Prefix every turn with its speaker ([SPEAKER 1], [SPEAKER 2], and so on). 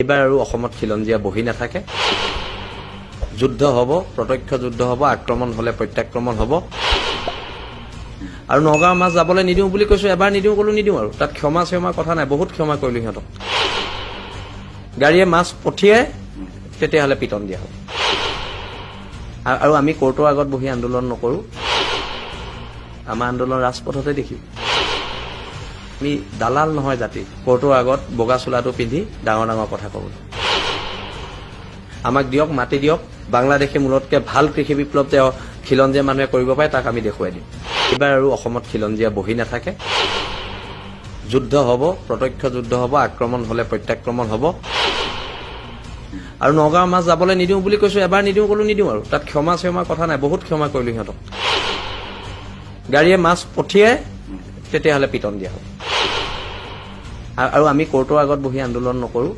[SPEAKER 1] এইবাৰ আৰু অসমত খিলঞ্জীয়া বহি নাথাকে। যুদ্ধ হ'ব, প্ৰত্যক্ষ যুদ্ধ হ'ব, আক্ৰমণ হ'লে প্ৰত্যাক্ৰমণ হ'ব। আৰু নগাঁৱৰ মাছ যাবলৈ নিদিওঁ বুলি কৈছো, এবাৰ নিদিওঁ ক'লো নিদিওঁ আৰু তাত ক্ষমা ক্ষমা কথা নাই, বহুত ক্ষমা কৰিলো সিহঁতক। গাড়ীয়ে মাছ পঠিয়াই তেতিয়াহ'লে পিটন দিয়া হ'ব। আৰু আমি কোৰ্টৰ আগত বহি আন্দোলন নকৰোঁ, আমাৰ আন্দোলন ৰাজপথতে দেখিম। আমি দালাল নহয় জাতি, কোৰ্টৰ আগত বগা চোলাটো পিন্ধি ডাঙৰ ডাঙৰ কথা ক'বলৈ। আমাক দিয়ক, মাটি দিয়ক, বাংলাদেশে মূলতকে ভাল কৃষি বিপ্লৱ যে খিলঞ্জীয়া মানুহে কৰিব পাৰে তাক আমি দেখুৱাই দিম। এইবাৰ আৰু অসমত খিলঞ্জীয়া বহি নাথাকে। যুদ্ধ হ'ব, প্ৰত্যক্ষ যুদ্ধ হ'ব, আক্ৰমণ হ'লে প্ৰত্যাক্ৰমণ হ'ব। আৰু নগাঁৱৰ মাছ যাবলৈ নিদিওঁ বুলি কৈছো, এবাৰ নিদিওঁ ক'লো নিদিওঁ আৰু তাত ক্ষমা ক্ষমা কথা নাই, বহুত ক্ষমা কৰিলো সিহঁতক। গাড়ীয়ে মাছ পঠিয়াই তেতিয়াহ'লে পিটন দিয়া হ'ব। আৰু আমি কোৰ্টৰ আগত বহি আন্দোলন নকৰোঁ।